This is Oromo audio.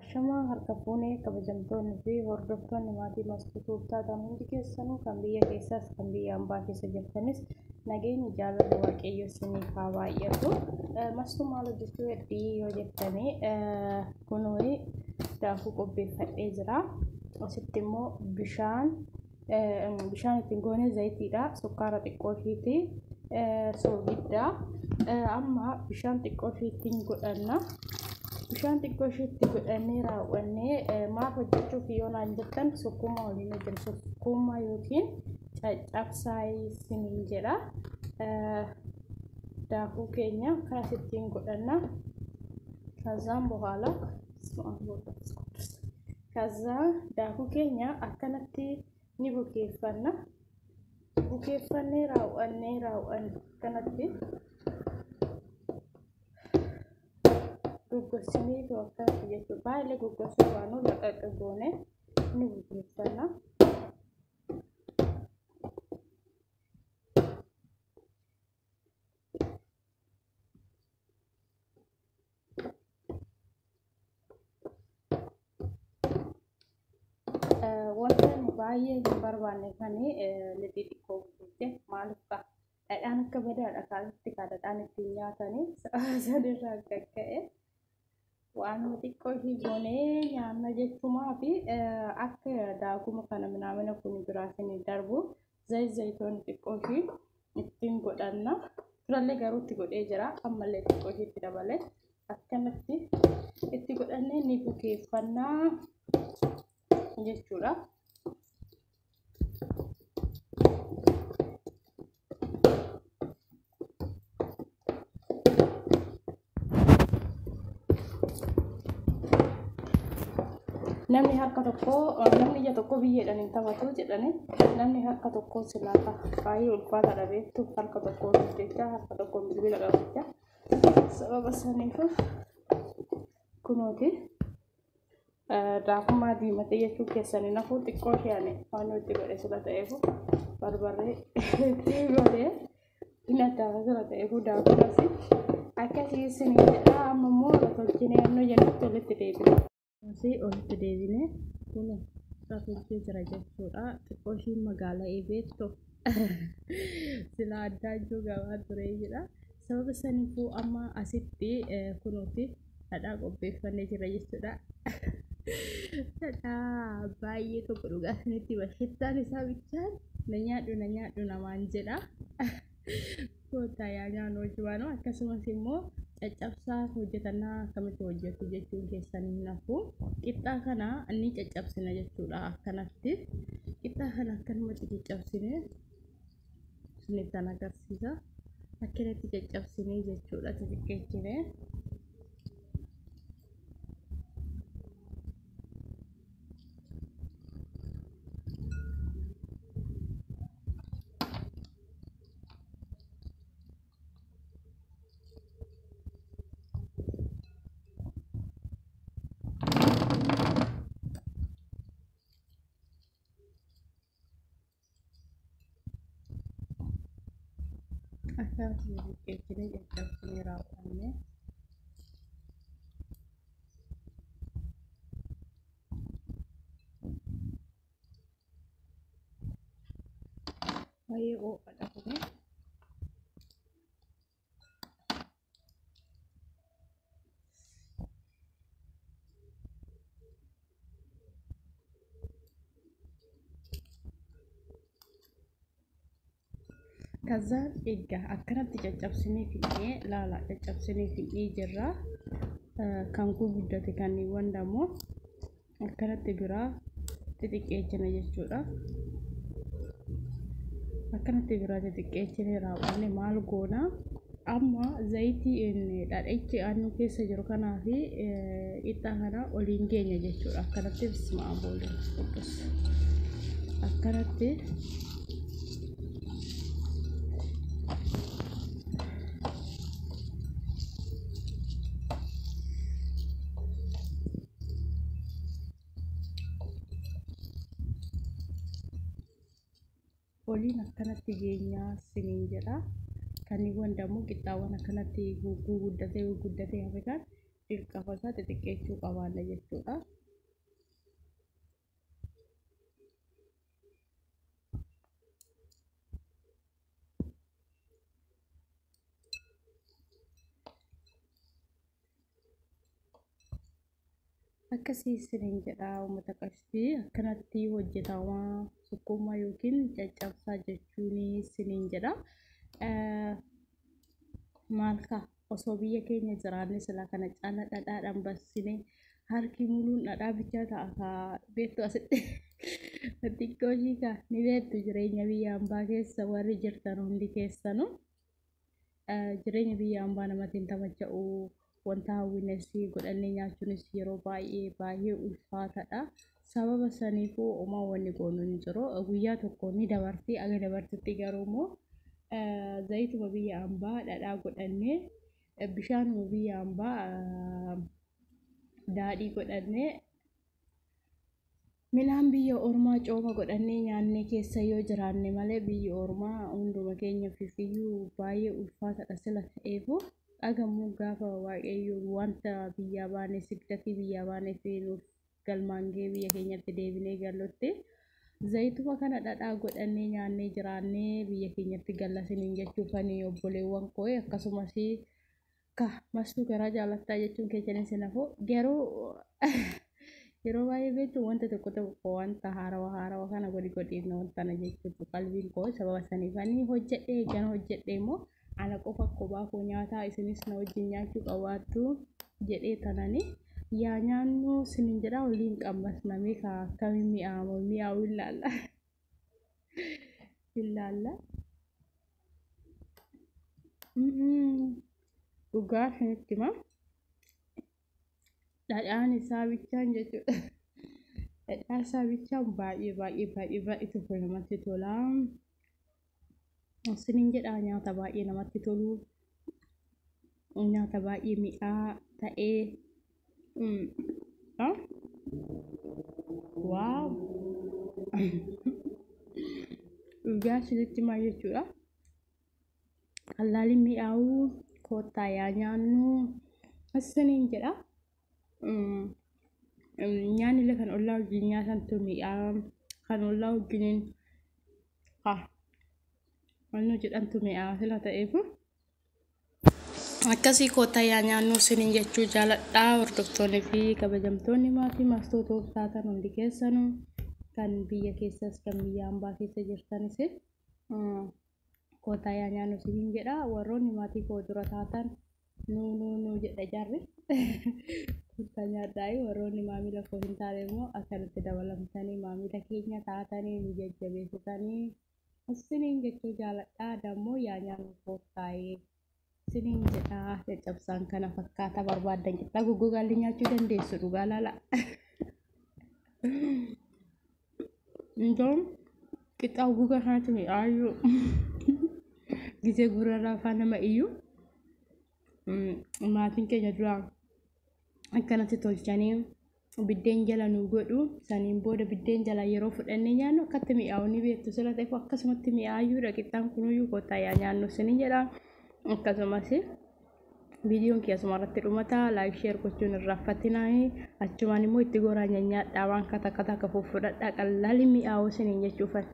Ashamaa harka fuunee kabajamtoonni fi hordoftoonni maatii Mastuu taatan hundi keessanuu kan biyya keessaas kan biyya ambaa keessa jirtanis nageenyi jaalalli Waaqayyo isiniif haa baay'atu. Mastuu maal hojjechuu heddii yoo jettanii, kunoo daakuu qopheeffadhee jira. Asitti immoo bishaan ittiin goone zayitiidha. Sukkaara xiqqoo ishiiti. Soogidda. Amma bishaan xiqqoo ishiitiin godhanna. Bishaan xiqqoo ishiitti godhannee raawwannee maal hojjechuuf yoo naan jettan, sukkuummaa waliin hojjenna. Sukkuummaa yookiin caccabsaa isiniin jedha. Daakuu keenya akkasittiin godhanna. ከዛም በኋላ ከዛ daakuu keenya akkanatti ni bukeeffanna. Bukeeffannee raawwannee raawwanne akkanatti goggossinee akkanatti jechuudha. Baay'ee goggogsuu baanu laqaqa goone ni bukeeffanna. Wanta ani baay'ee hin barbaanne kan lixii xiqqoo guutte maaliif ta'a? Dhadhaan akka badaadha kaasitti ka dhadhaan ittiin nyaatanii sanirraa akka ka'e waan xiqqoo ishii goonee nyaanna jechuumaa fi akka daakuma kana minaamina kun biraatiin darbu zayitoonni xiqqoo ishii ittiin godhanna. Durallee garuu itti godhee jira, ammallee xiqqoo ishii itti dabalee akkanatti itti godhannee ni bukeeffannaa jechuudha. Namni harka tokko, namni ija tokko biyyeedhaan hin taphatu jedhani, namni harka tokko silaata baay'ee ulfaataadha beektu, harka tokkoon hojjechaa harka tokkoon bilbila qabachaa, sababa saniif kunooti daakumaa diimatee jechuu keessanii nafuu xiqqoo ishee ani waan nuti godhe sila ta'eefu barbarree itti godhee hin addaata sila ta'eefu daakumas akkasii isinii jedha. Amma immoo tolchinee yennoo jennutti walitti deebina. Asii olitti deebinee kun tolchee jira jechuudha. Xiqqoo ishiin magaalaa beektu sila addaa ijoo gabaa ture jedha. Sababa saniifuu amma asitti kunuuti dhadhaa qopheeffannee jira jechuudha. Dhadhaa baay'ee tokko dhugaa isinitti hima. Shittaan isaa bichaan na nyaadhu na nyaadhu namaan jedha. Kootaa yaa nyaannu hojii akkasumas immoo caccabsaa hojjetannaa akkamitti hojjetu jechuun keessan hin hafu. Qixxaa kana ni caccabsina jechuudha akkanatti. Qixxaa kana akkanumatti caccabsine isinittan agarsiisa. Akkanatti caccabsinee jechuudha xixiqqeessinee. Akkanatti xixiqqeessinee caccabsinee raawwanne. Baay'ee ho'aadha kuni. ከዛ egaa akkanatti caccabsinee fidnee laala, caccabsinee fidnee jirra. Kan guguddate kanniiwwan dammoo akkanatti biraa xixiqqeessina jechuudha. Akkanatti biraa xixiqqeessinee raawwanne maal goona? Amma zayitii dhadhichi aannuu keessa jiru kanaa fi qixxaa kana oliin geenya jechuudha. Akkanatti bisma aboolii akkanatti oliin akkanatti geenyaa isiniin jedha. Kanniiwwan dammoo qixxaawwan akkanatti guguddatee guguddatee hafe kan Dirqama isaa xixiqqeechuu qabaanna jechuudha. Akkasii isiniin jedha uummata qashtii, akkanatti hojjetamaa sukkuumaa yookiin caccabsaa jechuun isiniin jedha. Maal kaa osoo biyya keenya jiraanne silaa kana caala dhadhaadhaan bassine harki muluun dhadhaa bichaa ta'a kaa beektu asitti xiqqoo ishii kaa ni beektu. Jireenya biyya hambaa keessa warri jirtan hundi keessanu jireenya biyya hambaa namatti hin tamacha'u. Wanta hawwines godhannee nyaachuunis yeroo baay'ee baay'ee ulfaataadha. Sababa saniifuu homaa wanni goonu hin jiru. Guyyaa tokko ni dabarti, aga dabartutti garuu immoo zayituma biyya hambaa dhadhaa godhannee, bishaanuma biyya hambaa daadhii godhannee, midhaan biyya ormaa cooma godhannee nyaannee keessa yoo jiraanne malee biyyi ormaa hunduma keenyaaf iyyuu baay'ee ulfaataadha sila ta'eefu. Dhagamuu gaafa Waaqayyo wanta biyyaa baanee sigdatii biyyaa baanee fi nuuf galmaan gahee biyya keenyatti deebinee gallutti zayituma kana dhadhaa godhannee nyaannee jiraannee biyya keenyatti galla isiniin jechuufani obboleewwan koo. Akkasumas ka mastuu garaa jaalattaa jechuun keessanis hin hafu, garuu yeroo baay'ee beektu wanta tokko tokko wanta haarawa haarawa kana godhi godhi wanta na jechuutu qalbiin koo. Sababa saniifani hojjedhee eeggan hojjedhee immoo ana qofa kophaa koo nyaataa, isinis na wajjin nyaachuu qabaattu jedhee tanani yaa nyaannu isiniin jedha. Waliin qammasnamee ka akkamiin mi'aamu mi'aawu ilaalla ilaalla. Dhugaa isinitti hima, dhadhaan isaa bichaan jechuudha. Dhadhaan isaa bichaan baay'ee baay'ee baay'ee baay'ee tokko namatti tola. Isiniin jedha, nyaata baay'ee namatti tolu, nyaata baay'ee mi'aa ta'ee. Waaw! Dhugaa isinitti himaa jechuudha. Qallaaliin mi'aawu, koottaa yaa nyaannu isiniin jedha. Nyaanni illee kan ollaa wajjin nyaatantu mi'aa, kan ollaa wajjiniin haa wanni jedhamtu mi'aa sila ta'eefu. Akkasii koottaa yaa nyaannu isiniin jechuu jaaladha. Hordoftoonni fi kabajamtoonni maatii mastoota taatan hundi keessanuu, kan biyya keessas kan biyya hambaa keessa jirtanis, koottaa yaa nyaannu isiniin jedha. Warroonni maatii koo dura taatan nuu nuu nuu jedha jarri. Koottaa nyaadhaa. Warroonni maamila koo hin taane immoo akkanatti dabalamtanii maamila keenya taatanii nu jajjabeessitanii isiniin jechuu jaaladha. Dammoo yaa nyaannu koottaayee isiniin jedha. Caccabsaan kana fakkaata, barbaaddan qixxaa goggogaallee nyaachuu dandeessu, dhugaa laala. Indoon qixxaa goggogaa kanatti mi'aayyuu gisee gurrarraa afaan nama iyyuu maatiin keenya duraan akkanatti tolchanii biddeen jala nu godhu. Saniin booda biddeen jala yeroo fudhannee nyaannu akkatti mi'aawu ni beektu sila ta'eef akkasumatti mi'aayyuudha qixxaan kunuyyuu. Koottaa yaa nyaannu isiniin jedha. Akkasumas viidiyoon kiyya asuma irratti dhumata. Like, share gochuun irraanfatinaa. Achumaan immoo itti goraa nyaadhaa, waan takka takka fudhadhaa, qallaali mi'aawu isiniin jechuufan.